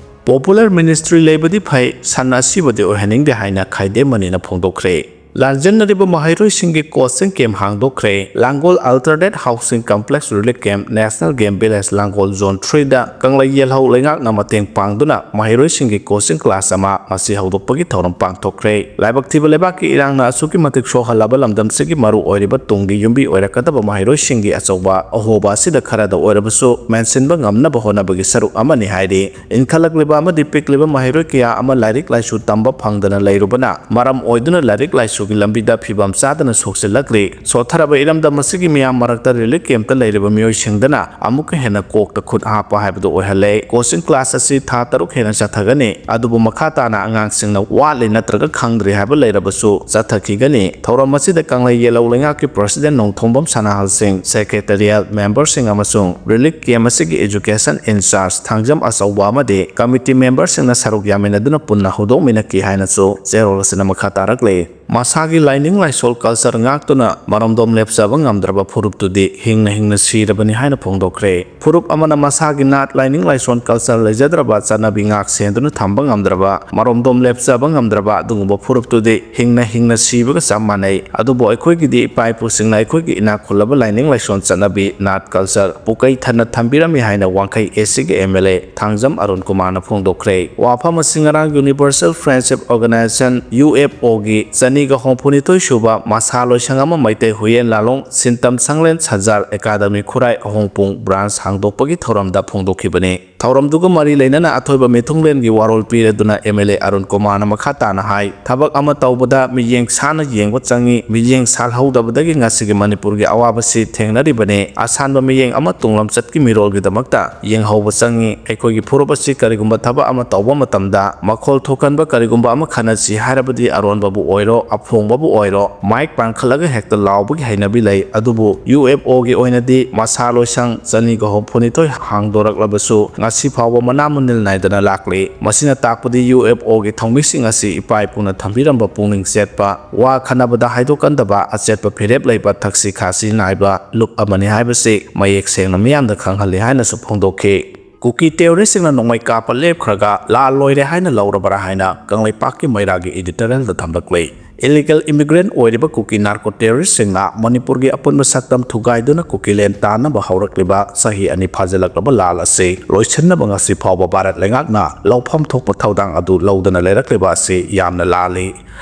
Popular Ministry ꯂꯩꯕꯗꯤ ꯐꯩ, ꯁꯟ ꯑꯁꯤꯕꯗꯤ ꯑꯣꯏꯍꯟꯅꯤꯡꯗꯦ ꯍꯥꯏꯅ ꯈꯥꯏꯗꯦꯝ ꯃꯅꯤꯅ ꯐꯣꯡꯗꯣꯛꯈ꯭ꯔꯦ꯫ ꯂꯥꯟꯖꯦꯟꯅꯔꯤꯕ ꯃꯍꯩꯔꯣꯏꯁꯤꯡꯒꯤ ꯀꯣꯆꯤꯡ ꯀꯦꯝ ꯍꯥꯡꯗꯣꯛꯈ꯭ꯔꯦ꯫ ꯂꯥꯡꯒꯣꯜ Alternate Housing Complex Relief Camp, National Game Village, ꯂꯥꯡꯒꯣꯜ Zone three ꯗ ꯀꯪꯂꯩ ꯌꯦꯜꯍꯧ ꯂꯩꯉꯥꯛꯅ ꯃꯇꯦꯡ ꯄꯥꯡꯗꯨꯅ ꯃꯍꯩꯔꯣꯏꯁꯤꯡꯒꯤ ꯀꯣꯆꯤꯡ ꯀ꯭ꯂꯥꯁ ꯑꯃ ꯉꯁꯤ ꯍꯧꯗꯣꯛꯄꯒꯤ ꯊꯧꯔꯝ ꯄꯥꯡꯊꯣꯛꯈ꯭ꯔꯦ꯫ ꯂꯥꯏꯕꯛ ꯊꯤꯕ ꯂꯩꯕꯥꯛꯀꯤ ꯏꯔꯥꯡꯅ ꯑꯁꯨꯛꯀꯤ ꯃꯇꯤꯛ ꯁꯣꯛꯍꯜꯂꯕ ꯂꯝꯗꯝꯁꯤꯒꯤ ꯃꯔꯨ ꯑꯣꯏꯔꯤꯕ ꯇꯨꯡꯒꯤ ꯌꯨꯝꯕꯤ ꯑꯣꯏꯔꯛꯀꯗꯕ ꯃꯍꯩꯔꯣꯏꯁꯤꯡꯒꯤ ꯑꯆꯧꯕ ꯑꯍꯣꯕ ꯑꯁꯤꯗ ꯈꯔꯗ ꯑꯣꯏꯔꯕꯁꯨ ꯃꯦꯟꯁꯤꯟꯕ ꯉꯝꯅꯕ ꯍꯣꯠꯅꯕꯒꯤ ꯁꯔꯨꯛ ꯑꯃꯅꯤ ꯍꯥꯏꯔꯤ꯫ ꯏꯟꯈꯠꯂꯛꯂꯤꯕ ꯑꯃꯗꯤ ꯄꯤꯛꯂꯤꯕ ꯃꯍꯩꯔꯣꯏ ꯀꯌꯥ ꯑꯃ ꯂꯥꯏꯔꯤꯛ ꯂꯥꯏꯁꯨ ꯇꯝꯕ ꯐꯪꯗꯅ ꯂꯩꯔꯨꯕꯅ ꯃꯔꯝ ꯑꯣꯏꯗꯨꯅ ꯂꯥꯏꯔꯤꯛ ꯂꯥꯏꯁꯨꯒꯤ ꯂꯝꯕꯤꯗ ꯐꯤꯕꯝ ꯆꯥꯗꯅ ꯁꯣꯛꯆꯤꯜꯂꯛꯂꯤ꯫ ꯁꯣꯠꯊꯔꯕ ꯏꯔꯝꯗꯝ ꯑꯁꯤꯒꯤ ꯃꯤꯌꯥꯝ ꯃꯔꯛꯇ ꯔꯤꯂꯤꯐ ꯀꯦꯝꯞꯇ ꯂꯩꯔꯤꯕ ꯃꯤꯑꯣꯏꯁꯤꯡꯗꯅ ꯑꯃꯨꯛꯀ ꯍꯦꯟꯅ ꯀꯣꯛꯇ ꯈꯨꯠ ꯍꯥꯞꯄ ꯍꯥꯏꯕꯗꯨ ꯑꯣꯏꯍꯜꯂꯦ꯫ ꯀꯣꯆꯤꯡ ꯀ꯭ꯂꯥꯁ ꯑꯁꯤ ꯊꯥ ꯇꯔꯨꯛ ꯍꯦꯟꯅ ꯆꯠꯊꯒꯅꯤ, ꯑꯗꯨꯕꯨ ꯃꯈꯥ ꯇꯥꯅ ꯑꯉꯥꯡꯁꯤꯡꯅ ꯋꯥꯠꯂꯤ ꯅꯠꯇ꯭ꯔꯒ ꯈꯪꯗ꯭ꯔꯤ ꯍꯥꯏꯕ ꯂꯩꯔꯕꯁꯨ ꯆꯠꯊꯈꯤꯒꯅꯤ꯫ ꯊꯧꯔꯝ ꯑꯁꯤꯗ ꯀꯪꯂꯩ ꯌꯦꯜꯍꯧ ꯂꯩꯉꯥꯛꯀꯤ ꯄ꯭ꯔꯁꯤꯗꯦꯟ ꯅꯣꯡꯊꯣꯡꯕꯝ ꯁꯅꯥꯍꯜ ꯁꯤꯡ, ꯁꯦꯀ꯭ꯔꯦꯇꯔꯤꯌꯦꯜ ꯃꯦꯝꯕꯔꯁꯤꯡ ꯑꯃꯁꯨꯡ ꯔꯤꯂꯤꯐ ꯀꯦꯝꯞ ꯑꯁꯤꯒꯤ ꯑꯦꯖꯨꯀꯦꯁꯟ ꯏꯟꯆꯥꯔꯖ ꯊꯥꯡꯖꯝ ꯑꯆꯧꯕ ꯑꯃꯗꯤ ꯀꯃꯤꯇꯤ ꯃꯦꯝꯕꯔꯁꯤꯡꯅ ꯁꯔꯨꯛ ꯌꯥꯃꯤꯟꯅꯗꯨꯅ ꯄꯨꯟꯅ ꯍꯧꯗꯣꯛꯃꯤꯟꯅꯈꯤ ꯍꯥꯏꯅꯁꯨ ꯆꯦꯔꯣꯜ ꯑꯁꯤꯅ ꯃꯈꯥ ꯇꯥꯔꯛꯂꯤ꯫ ꯃꯁꯥꯒꯤ ꯂꯥꯏꯅꯤꯡ ꯂꯥꯏꯁꯣꯜ ꯀꯜꯆꯔ ꯉꯥꯛꯇꯨꯅ ꯃꯔꯣꯝꯗꯣꯝ ꯂꯦꯞꯆꯕ ꯉꯝꯗ꯭ꯔꯕ ꯐꯨꯔꯨꯞꯇꯨꯗꯤ ꯍꯤꯡꯅ ꯍꯤꯡꯅ ꯁꯤꯔꯕꯅꯤ ꯍꯥꯏꯅ ꯐꯣꯡꯗꯣꯛꯈ꯭ꯔꯦ꯫ ꯐꯨꯔꯨꯞ ꯑꯃꯅ ꯃꯁꯥꯒꯤ ꯅꯥꯠ ꯂꯥꯏꯅꯤꯡ ꯂꯥꯏꯁꯣꯟ ꯀꯜꯆꯔ ꯂꯩꯖꯗ꯭ꯔꯕ, ꯆꯠꯅꯕꯤ ꯉꯥꯛ ꯁꯦꯟꯗꯨꯅ ꯊꯝꯕ ꯉꯝꯗ꯭ꯔꯕ, ꯃꯔꯣꯝꯗꯣꯝ ꯂꯦꯞꯆꯕ ꯉꯝꯗ꯭ꯔꯕ ꯑꯗꯨꯒꯨꯝꯕ ꯐꯨꯔꯨꯞꯇꯨꯗꯤ ꯍꯤꯡꯅ ꯍꯤꯡꯅ ꯁꯤꯕꯒ ꯆꯞ ꯃꯥꯟꯅꯩ꯫ ꯑꯗꯨꯕꯨ ꯑꯩꯈꯣꯏꯒꯤꯗꯤ ꯏꯄꯥ ꯏꯄꯨꯁꯤꯡꯅ ꯑꯩꯈꯣꯏꯒꯤ ꯏꯅꯥꯛ ꯈꯨꯜꯂꯕ ꯂꯥꯏꯅꯤꯡ ꯂꯥꯏꯁꯣꯟ ꯆꯠꯅꯕꯤ ꯅꯥꯠ ꯀꯜꯆꯔ ꯄꯨꯀꯩ ꯊꯟꯅ ꯊꯝꯕꯤꯔꯝꯃꯤ ꯍꯥꯏꯅ ꯋꯥꯡꯈꯩ ꯑꯦꯁ ꯁꯤꯒꯤ M L A Thangjam Arun ꯀꯨꯃꯥꯔꯅ ꯐꯣꯡꯗꯣꯛꯈ꯭ꯔꯦ꯫ ꯋꯥꯐꯝ ꯑꯁꯤ ꯉꯔꯥꯡ Universal Friendship Organization, U F ꯑꯣꯒꯤ ꯆꯅꯤꯒ ꯍꯨꯝꯐꯨꯅꯤꯊꯣꯏ ꯁꯨꯕ ꯃꯁꯥ ꯂꯣꯏꯁꯪ ꯑꯃ ꯃꯩꯇꯩ ꯍꯨꯏꯌꯦꯟ ꯂꯥꯂꯣꯡ ꯁꯤꯟꯇꯝ ꯁꯪꯂꯦꯟ ꯁꯟꯖꯥꯔ ꯑꯦꯀꯥꯗꯃꯤ ꯈꯨꯔꯥꯏ ꯑꯍꯣꯡꯄꯨꯡ ꯕ꯭ꯔꯥꯟꯁ ꯍꯥꯡꯗꯣꯛꯄꯒꯤ ꯊꯧꯔꯝꯗ ꯐꯣꯡꯗꯣꯛꯈꯤꯕꯅꯤ꯫ ꯊꯧꯔꯝꯗꯨꯒ ꯃꯔꯤ ꯂꯩꯅꯅ ꯑꯊꯣꯏꯕ ꯃꯤꯊꯨꯡꯂꯦꯟꯒꯤ ꯋꯥꯔꯣꯜ ꯄꯤꯔꯗꯨꯅ ꯑꯦꯝ ꯑꯦꯜ ꯑꯦ ꯑꯔꯨꯟ ꯀꯨꯃꯥꯔꯅ ꯃꯈꯥ ꯇꯥꯅ ꯍꯥꯏ, ꯊꯕꯛ ꯑꯃ ꯇꯧꯕꯗ ꯃꯤꯠꯌꯦꯡ ꯁꯥꯅ ꯌꯦꯡꯕ ꯆꯪꯏ꯫ ꯃꯤꯠꯌꯦꯡ ꯁꯥꯜꯍꯧꯗꯕꯗꯒꯤ ꯉꯁꯤꯒꯤ ꯃꯅꯤꯄꯨꯔꯒꯤ ꯑꯋꯥꯕꯁꯤ ꯊꯦꯡꯅꯔꯤꯕꯅꯤ꯫ ꯑꯁꯥꯟꯕ ꯃꯤꯠꯌꯦꯡ ꯑꯃ ꯇꯨꯡꯂꯝꯆꯠꯀꯤ ꯃꯤꯔꯣꯜꯒꯤꯗꯃꯛꯇ ꯌꯦꯡꯍꯧꯕ ꯆꯪꯏ꯫ ꯑꯩꯈꯣꯏꯒꯤ ꯐꯨꯔꯨꯞ ꯑꯁꯤ ꯀꯔꯤꯒꯨꯝꯕ ꯊꯕꯛ ꯑꯃ ꯇꯧꯕ ꯃꯇꯝꯗ ꯃꯈꯣꯜ ꯊꯣꯛꯍꯟꯕ ꯀꯔꯤꯒꯨꯝꯕ ꯑꯃ ꯈꯟꯅꯁꯤ ꯍꯥꯏꯔꯕꯗꯤ ꯑꯔꯣꯟꯕꯕꯨ ꯑꯣꯏꯔꯣ, ꯑꯐꯣꯡꯕꯕꯨ ꯑꯣꯏꯔꯣ, ꯃꯥꯏꯛ ꯄꯥꯡꯈꯠꯂꯒ ꯍꯦꯛꯇ ꯂꯥꯎꯕꯒꯤ ꯍꯩꯅꯕꯤ ꯂꯩ꯫ ꯑꯗꯨꯕꯨ ꯌꯨ ꯑꯦꯐ ꯑꯣꯒꯤ ꯑꯣꯏꯅꯗꯤ ꯃꯁꯥ ꯂꯣꯏꯁꯪ ꯆꯅꯤꯒ ꯍꯨꯝꯐꯨꯅꯤꯊꯣꯏ ꯍꯥꯡꯗꯣꯔꯛꯂꯕꯁꯨ ꯉꯁꯤ ꯐꯥꯎꯕ ꯃꯅꯥ ꯃꯅꯤꯜ ꯅꯥꯏꯗꯅ ꯂꯥꯛꯂꯤ꯫ ꯃꯁꯤꯅ ꯇꯥꯛꯄꯗꯤ ꯌꯨ ꯑꯦꯐ ꯑꯣꯒꯤ ꯊꯧꯃꯤꯁꯤꯡ ꯑꯁꯤ ꯏꯄꯥ ꯏꯄꯨꯅ ꯊꯝꯕꯤꯔꯝꯕ ꯄꯨꯛꯅꯤꯡ ꯆꯦꯠꯄ, ꯋꯥ ꯈꯟꯅꯕꯗ ꯍꯥꯏꯗꯣꯛꯀꯟꯗꯕ, ꯑꯆꯦꯠꯄ ꯐꯤꯔꯦꯞ ꯂꯩꯕ, ꯊꯛꯁꯤ ꯈꯥꯁꯤ ꯅꯥꯏꯕ ꯂꯨꯞ ꯑꯃꯅꯤ ꯍꯥꯏꯕꯁꯤ ꯃꯌꯦꯛ ꯁꯦꯡꯅ ꯃꯤꯌꯥꯝꯗ ꯈꯪꯍꯜꯂꯤ ꯍꯥꯏꯅꯁꯨ ꯐꯣꯡꯗꯣꯛꯈꯤ꯫ ꯀꯨꯀꯤ ꯇꯦꯔꯣꯔꯤꯁꯁꯤꯡꯅ ꯅꯣꯡꯃꯩ ꯀꯥꯞꯄ ꯂꯦꯞꯈ꯭ꯔꯒ ꯂꯥꯜ ꯂꯣꯏꯔꯦ ꯍꯥꯏꯅ ꯂꯧꯔꯕ꯭ꯔꯥ ꯍꯥꯏꯅ ꯀꯪꯂꯩꯄꯥꯛꯀꯤ ꯃꯩꯔꯥꯒꯤ editorial ꯗ ꯊꯝꯂꯛꯂꯤ꯫ Illegal immigrant ꯑꯣꯏꯔꯤꯕ ꯀꯨꯀꯤ narco terroristꯁꯤꯡꯅ ꯃꯅꯤꯄꯨꯔꯒꯤ ꯑꯄꯨꯟꯕ ꯁꯛꯇꯝ ꯊꯨꯒꯥꯏꯗꯨꯅ ꯀꯨꯀꯤꯂꯦꯟ ꯇꯥꯟꯅꯕ ꯍꯧꯔꯛꯂꯤꯕ ꯆꯍꯤ ꯑꯅꯤ ꯐꯥꯖꯤꯜꯂꯛꯂꯕ ꯂꯥꯜ ꯑꯁꯤ ꯂꯣꯏꯁꯤꯟꯅꯕ ꯉꯁꯤ ꯐꯥꯎꯕ ꯚꯥꯔꯠ ꯂꯩꯉꯥꯛꯅ ꯂꯧꯐꯝ ꯊꯣꯛꯄ ꯊꯧꯗꯥꯡ ꯑꯗꯨ ꯂꯧꯗꯅ ꯂꯩꯔꯛꯂꯤꯕ ꯑꯁꯤ ꯌꯥꯝꯅ ꯂꯥꯜꯂꯤ꯫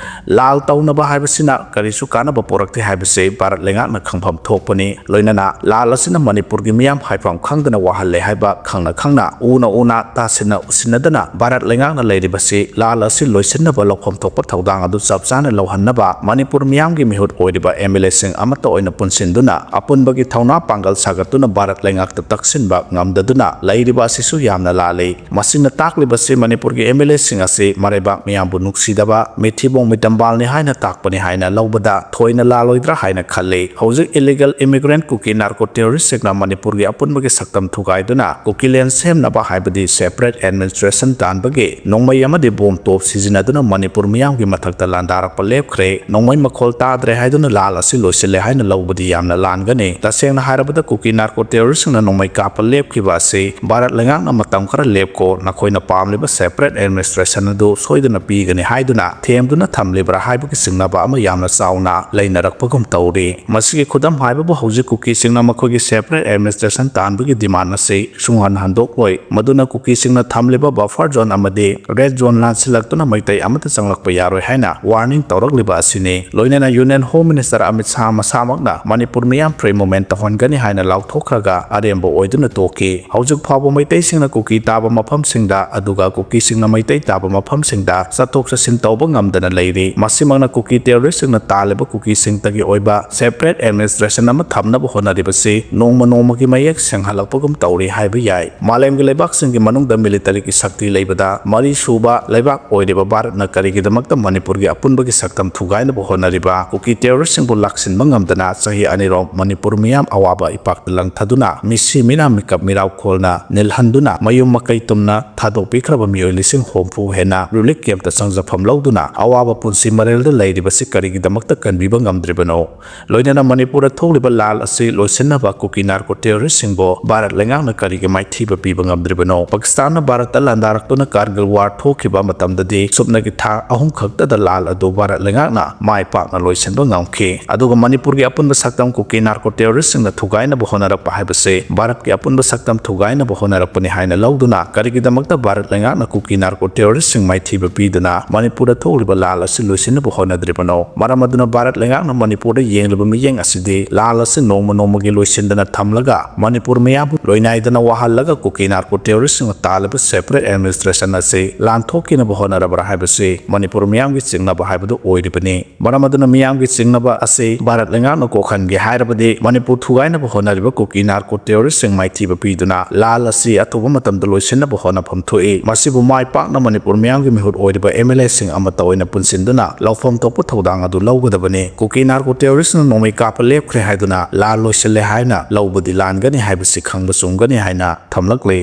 ꯂꯥꯜ ꯇꯧꯅꯕ ꯍꯥꯏꯕꯁꯤꯅ ꯀꯔꯤꯁꯨ ꯀꯥꯟꯅꯕ ꯄꯨꯔꯛꯇꯦ ꯍꯥꯏꯕꯁꯤ ꯚꯥꯔꯠ ꯂꯩꯉꯥꯛꯅ ꯈꯪꯐꯝ ꯊꯣꯛꯄꯅꯤ꯫ ꯂꯣꯏꯅꯅ ꯂꯥꯜ ꯑꯁꯤꯅ ꯃꯅꯤꯄꯨꯔꯒꯤ ꯃꯤꯌꯥꯝ ꯍꯥꯏꯐꯝ ꯈꯪꯗꯅ ꯋꯥꯍꯜꯂꯦ ꯍꯥꯏꯕ ꯈꯪꯅ ꯈꯪꯅ, ꯎꯅ ꯎꯅ, ꯇꯥꯁꯤꯟꯅ ꯎꯁꯤꯟꯅꯗꯅ ꯚꯥꯔꯠ ꯂꯩꯉꯥꯛꯅ ꯂꯩꯔꯤꯕꯁꯤ ꯂꯥꯜ ꯑꯁꯤ ꯂꯣꯏꯁꯤꯟꯅꯕ ꯂꯧꯐꯝ ꯊꯣꯛꯄ ꯊꯧꯗꯥꯡ ꯑꯗꯨ ꯆꯞ ꯆꯥꯅ ꯂꯧꯍꯟꯅꯕ ꯃꯅꯤꯄꯨꯔ ꯃꯤꯌꯥꯝꯒꯤ ꯃꯤꯍꯨꯠ ꯑꯣꯏꯔꯤꯕ MLAꯁꯤꯡ ꯑꯃꯠꯇ ꯑꯣꯏꯅ ꯄꯨꯟꯁꯤꯟꯗꯨꯅ ꯑꯄꯨꯟꯕꯒꯤ ꯊꯧꯅꯥ ꯄꯥꯡꯒꯜ ꯁꯥꯒꯠꯇꯨꯅ ꯚꯥꯔꯠ ꯂꯩꯉꯥꯛꯇ ꯇꯛꯁꯤꯟꯕ ꯉꯝꯗꯗꯨꯅ ꯂꯩꯔꯤꯕ ꯑꯁꯤꯁꯨ ꯌꯥꯝꯅ ꯂꯥꯜꯂꯤ꯫ ꯃꯁꯤꯅ ꯇꯥꯛꯂꯤꯕꯁꯤ ꯃꯅꯤꯄꯨꯔꯒꯤ MLAꯁꯤꯡ ꯑꯁꯤ ꯃꯔꯩꯕꯥꯛ ꯃꯤꯌꯥꯝꯕꯨ ꯅꯨꯡꯁꯤꯗꯕ, ꯃꯤꯊꯤꯕꯣꯡ ꯃꯤꯇꯝꯕꯥꯜꯅꯤ ꯍꯥꯏꯅ ꯇꯥꯛꯄꯅꯤ ꯍꯥꯏꯅ ꯂꯧꯕꯗ ꯊꯣꯏꯅ ꯂꯥꯜꯂꯣꯏꯗ꯭ꯔꯥ ꯍꯥꯏꯅ ꯈꯜꯂꯤ꯫ ꯍꯧꯖꯤꯛ illegal immigrant ꯀꯨꯀꯤ narco terroristꯁꯤꯡꯅ ꯃꯅꯤꯄꯨꯔꯒꯤ ꯑꯄꯨꯟꯕꯒꯤ ꯁꯛꯇꯝ ꯊꯨꯒꯥꯏꯗꯨꯅ ꯀꯨꯀꯤꯂꯦꯟ ꯁꯦꯝꯅꯕ ꯍꯥꯏꯕꯗꯤ separate administration ꯇꯥꯟꯕꯒꯤ ꯅꯣꯡꯃꯩ ꯑꯃꯗꯤ ꯕꯣꯝ ꯇꯣꯞ ꯁꯤꯖꯤꯟꯅꯗꯨꯅ ꯃꯅꯤꯄꯨꯔ ꯃꯤꯌꯥꯝꯒꯤ ꯃꯊꯛꯇ ꯂꯥꯟꯗꯥꯔꯛꯄ ꯂꯦꯞꯈ꯭ꯔꯦ꯫ ꯅꯣꯡꯃꯩ ꯃꯈꯣꯜ ꯇꯥꯗ꯭ꯔꯦ ꯍꯥꯏꯗꯨꯅ ꯂꯥꯜ ꯑꯁꯤ ꯂꯣꯏꯁꯤꯜꯂꯦ ꯍꯥꯏꯅ ꯂꯧꯕꯗꯤ ꯌꯥꯝꯅ ꯂꯥꯟꯒꯅꯤ꯫ ꯇꯁꯦꯡꯅ ꯍꯥꯏꯔꯕꯗ ꯀꯨꯀꯤ narco terroristꯁꯤꯡꯅ ꯅꯣꯡꯃꯩ ꯀꯥꯞꯄ ꯂꯦꯞꯈꯤꯕ ꯑꯁꯤ ꯚꯥꯔꯠ ꯂꯩꯉꯥꯛꯅ ꯃꯇꯝ ꯈꯔ ꯂꯦꯞꯀꯣ, ꯅꯈꯣꯏꯅ ꯄꯥꯝꯂꯤꯕ separate administration ꯑꯗꯨ ꯁꯣꯏꯗꯅ ꯄꯤꯒꯅꯤ ꯍꯥꯏꯗꯨꯅ ꯊꯦꯝꯗꯨꯅ ꯊꯝꯂꯤꯕ꯭ꯔꯥ ꯍꯥꯏꯕꯒꯤ ꯆꯤꯡꯅꯕ ꯑꯃ ꯌꯥꯝꯅ ꯆꯥꯎꯅ ꯂꯩꯅꯔꯛꯄꯒꯨꯝ ꯇꯧꯔꯤ꯫ ꯃꯁꯤꯒꯤ ꯈꯨꯗꯝ ꯍꯥꯏꯕꯕꯨ ꯍꯧꯖꯤꯛ ꯀꯨꯀꯤꯁꯤꯡꯅ ꯃꯈꯣꯏꯒꯤ separate administration ꯇꯥꯟꯕꯒꯤ demand ꯑꯁꯤ ꯁꯨꯡꯍꯟ ꯍꯟꯗꯣꯛꯂꯣꯏ꯫ ꯃꯗꯨꯅ ꯀꯨꯀꯤꯁꯤꯡꯅ ꯊꯝꯂꯤꯕ buffer zone ꯑꯃꯗꯤ red zone ꯂꯥꯟꯁꯤꯜꯂꯛꯇꯨꯅ ꯃꯩꯇꯩ ꯑꯃꯠꯇ ꯆꯪꯂꯛꯄ ꯌꯥꯔꯣꯏ ꯍꯥꯏꯅ warning ꯇꯧꯔꯛꯂꯤꯕ ꯑꯁꯤꯅꯤ꯫ ꯂꯣꯏꯅꯅ Union Home Minister Amit Shah ꯃꯁꯥꯃꯛꯅ Manipur ꯃꯤꯌꯥꯝ free movement ꯇꯧꯍꯟꯒꯅꯤ ꯍꯥꯏꯅ ꯂꯥꯎꯊꯣꯛꯈ꯭ꯔꯒ ꯑꯔꯦꯝꯕ ꯑꯣꯏꯗꯨꯅ ꯇꯣꯛꯈꯤ꯫ ꯍꯧꯖꯤꯛ ꯐꯥꯎꯕ ꯃꯩꯇꯩꯁꯤꯡꯅ ꯀꯨꯀꯤ ꯇꯥꯕ ꯃꯐꯝꯁꯤꯡꯗ, ꯑꯗꯨꯒ ꯀꯨꯀꯤꯁꯤꯡꯅ ꯃꯩꯇꯩ ꯇꯥꯕ ꯃꯐꯝꯁꯤꯡꯗ ꯆꯠꯊꯣꯛ ꯆꯠꯁꯤꯟ ꯇꯧꯕ ꯉꯝꯗꯅ ꯂꯩꯔꯤ꯫ ꯃꯁꯤꯃꯛꯅ ꯀꯨꯀꯤ terroristꯁꯤꯡꯅ ꯇꯥꯜꯂꯤꯕ ꯀꯨꯀꯤꯁꯤꯡꯇꯒꯤ ꯑꯣꯏꯕ separate administration ꯑꯃ ꯊꯝꯅꯕ ꯍꯣꯠꯅꯔꯤꯕꯁꯤ ꯅꯣꯡꯃ ꯅꯣꯡꯃꯒꯤ ꯃꯌꯦꯛ ꯁꯦꯡꯍꯜꯂꯛꯄꯒꯨꯝ ꯇꯧꯔꯤ ꯍꯥꯏꯕ ꯌꯥꯏ꯫ ꯃꯥꯂꯦꯝꯒꯤ ꯂꯩꯕꯥꯛꯁꯤꯡꯒꯤ ꯃꯅꯨꯡꯗ militaryꯒꯤ ꯁꯛꯇꯤ ꯂꯩꯕꯗ ꯃꯔꯤꯁꯨꯕ ꯂꯩꯕꯥꯛ ꯑꯣꯏꯔꯤꯕ ꯚꯥꯔꯠꯅ ꯀꯔꯤꯒꯤꯗꯃꯛꯇ ꯃꯅꯤꯄꯨꯔꯒꯤ ꯑꯄꯨꯟꯕꯒꯤ ꯁꯛꯇꯝ ꯊꯨꯒꯥꯏꯅꯕ ꯍꯣꯠꯅꯔꯤꯕ ꯀꯨꯀꯤ terroristꯁꯤꯡꯕꯨ ꯂꯥꯛꯁꯤꯟꯕ ꯉꯝꯗꯅ ꯆꯍꯤ ꯑꯅꯤꯔꯣꯝ ꯃꯅꯤꯄꯨꯔ ꯃꯤꯌꯥꯝ ꯑꯋꯥꯕ ꯏꯄꯥꯛꯇ ꯂꯪꯊꯗꯨꯅ ꯃꯤꯁꯤ ꯃꯤꯅꯥ ꯃꯤꯀꯞ ꯃꯤꯔꯥꯎ ꯈꯣꯜꯅ ꯅꯤꯜꯍꯟꯗꯨꯅ ꯃꯌꯨꯝ ꯃꯀꯩ ꯇꯨꯝꯅ ꯊꯥꯗꯣꯛꯄꯤꯈ꯭ꯔꯕ ꯃꯤꯑꯣꯏ ꯂꯤꯁꯤꯡ ꯍꯨꯝꯐꯨ ꯍꯦꯟꯅ relief campꯇ ꯆꯪꯖꯐꯝ ꯂꯧꯗꯨꯅ ꯑꯋꯥꯕ ꯄꯨꯟꯁꯤ ꯃꯔꯦꯜꯗ ꯂꯩꯔꯤꯕꯁꯤ ꯀꯔꯤꯒꯤꯗꯃꯛꯇ ꯀꯟꯕꯤꯕ ꯉꯝꯗ꯭ꯔꯤꯕꯅꯣ? ꯂꯣꯏꯅꯅ ꯃꯅꯤꯄꯨꯔꯗ ꯊꯣꯛꯂꯤꯕ ꯂꯥꯜ ꯑꯁꯤ ꯂꯣꯏꯁꯤꯟꯅꯕ ꯀꯨꯀꯤ narco terroristꯁꯤꯡꯕꯨ ꯚꯥꯔꯠ ꯂꯩꯉꯥꯛꯅ ꯀꯔꯤꯒꯤ ꯃꯥꯏꯊꯤꯕ ꯄꯤꯕ ꯉꯝꯗ꯭ꯔꯤꯕꯅꯣ? ꯄꯥꯀꯤꯁꯇꯥꯟꯅ ꯚꯥꯔꯠꯇ ꯂꯥꯟꯗꯥꯔꯛꯇꯨꯅ ꯀꯥꯔꯒꯤꯜ war ꯊꯣꯛꯈꯤꯕ ꯃꯇꯝꯗꯗꯤ ꯁꯨꯞꯅꯒꯤ ꯊꯥ ꯑꯍꯨꯝ ꯈꯛꯇꯗ ꯂꯥꯜ ꯑꯗꯨ ꯚꯥꯔꯠ ꯂꯩꯉꯥꯛꯅ ꯃꯥꯏ ꯄꯥꯛꯅ ꯂꯣꯏꯁꯤꯟꯕ ꯉꯝꯈꯤ꯫ ꯑꯗꯨꯒ ꯃꯅꯤꯄꯨꯔꯒꯤ ꯑꯄꯨꯟꯕ ꯁꯛꯇꯝ ꯀꯨꯀꯤ ꯅꯥꯔꯀꯣ ꯇꯦꯔꯣꯔꯤꯁꯁꯤꯡꯅ ꯊꯨꯒꯥꯏꯅꯕ ꯍꯣꯠꯅꯔꯛꯄ ꯍꯥꯏꯕꯁꯤ ꯚꯥꯔꯠꯀꯤ ꯑꯄꯨꯟꯕ ꯁꯛꯇꯝ ꯊꯨꯒꯥꯏꯅꯕ ꯍꯣꯠꯅꯔꯛꯄꯅꯤ ꯍꯥꯏꯅ ꯂꯧꯗꯨꯅ, ꯀꯔꯤꯒꯤꯗꯃꯛꯇ ꯚꯥꯔꯠ ꯂꯩꯉꯥꯛꯅ ꯀꯨꯀꯤ ꯅꯥꯔꯀꯣ ꯇꯦꯔꯣꯔꯤꯁꯁꯤꯡ ꯃꯥꯏꯊꯤꯕ ꯄꯤꯗꯨꯅ ꯃꯅꯤꯄꯨꯔꯗ ꯊꯣꯛꯂꯤꯕ ꯂꯥꯜ ꯑꯁꯤ ꯂꯣꯏꯁꯤꯟꯅꯕ ꯍꯣꯠꯅꯗ꯭ꯔꯤꯕꯅꯣ? ꯃꯔꯝ ꯑꯗꯨꯅ ꯚꯥꯔꯠ ꯂꯩꯉꯥꯛꯅ ꯃꯅꯤꯄꯨꯔꯗ ꯌꯦꯡꯂꯤꯕ ꯃꯤꯠꯌꯦꯡ ꯑꯁꯤꯗꯤ ꯂꯥꯜ ꯑꯁꯤ ꯅꯣꯡꯃ ꯅꯣꯡꯃꯒꯤ ꯂꯣꯏꯁꯤꯟꯗꯅ ꯊꯝꯂꯒ ꯃꯅꯤꯄꯨꯔ ꯃꯤꯌꯥꯝꯕꯨ ꯂꯣꯏꯅꯥꯏꯗꯅ ꯋꯥꯍꯜꯂꯒ ꯀꯨꯀꯤ ꯅꯥꯔꯀꯣ ꯇꯦꯔꯣꯔꯤꯁꯁꯤꯡꯅ ꯇꯥꯜꯂꯤꯕ separate administration ꯑꯁꯤ ꯂꯥꯟꯊꯣꯛꯈꯤꯅꯕ ꯍꯣꯠꯅꯔꯕ꯭ꯔꯥ ꯍꯥꯏꯕꯁꯤ ꯃꯅꯤꯄꯨꯔ ꯃꯤꯌꯥꯝꯒꯤ ꯆꯤꯡꯅꯕ ꯍꯥꯏꯕꯗꯨ ꯑꯣꯏꯔꯤꯕꯅꯤ꯫ ꯃꯔꯝ ꯑꯗꯨꯅ ꯃꯤꯌꯥꯝꯒꯤ ꯆꯤꯡꯅꯕ ꯑꯁꯤ ꯚꯥꯔꯠ ꯂꯩꯉꯥꯛꯅ ꯀꯣꯛꯍꯟꯒꯦ ꯍꯥꯏꯔꯕꯗꯤ ꯃꯅꯤꯄꯨꯔ ꯊꯨꯒꯥꯏꯅꯕ ꯍꯣꯠꯅꯔꯤꯕ ꯀꯨꯀꯤ ꯅꯥꯔꯀꯣ ꯇꯦꯔꯣꯔꯤꯁꯁꯤꯡ ꯃꯥꯏꯊꯤꯕ ꯄꯤꯗꯨꯅ ꯂꯥꯜ ꯑꯁꯤ ꯑꯊꯨꯕ ꯃꯇꯝꯗ ꯂꯣꯏꯁꯤꯟꯅꯕ ꯍꯣꯠꯅꯐꯝ ꯊꯣꯛꯏ꯫ ꯃꯁꯤꯕꯨ ꯃꯥꯏ ꯄꯥꯛꯅ ꯃꯅꯤꯄꯨꯔ ꯃꯤꯌꯥꯝꯒꯤ ꯃꯤꯍꯨꯠ ꯑꯣꯏꯔꯤꯕ MLA ꯁꯤꯡ ꯑꯃꯠꯇ ꯑꯣꯏꯅ ꯄꯨꯟꯁꯤꯟꯗꯨꯅ ꯂꯧꯐꯝ ꯊꯣꯛꯄ ꯊꯧꯗꯥꯡ ꯑꯗꯨ ꯂꯧꯒꯗꯕꯅꯤ꯫ ꯀꯨꯀꯤ ꯅꯥꯔꯀꯣ ꯇꯦꯔꯣꯔꯤꯁꯅ ꯅꯣꯡꯃꯩ ꯀꯥꯞꯄ ꯂꯦꯞꯈ꯭ꯔꯦ ꯍꯥꯏꯗꯨꯅ ꯂꯥꯜ ꯂꯣꯏꯁꯤꯜꯂꯦ ꯍꯥꯏꯅ ꯂꯧꯕꯗꯤ ꯂꯥꯟꯒꯅꯤ ꯍꯥꯏꯕꯁꯤ ꯈꯪꯕ ꯆꯨꯝꯒꯅꯤ ꯍꯥꯏꯅ ꯊꯝꯂꯛꯂꯤ꯫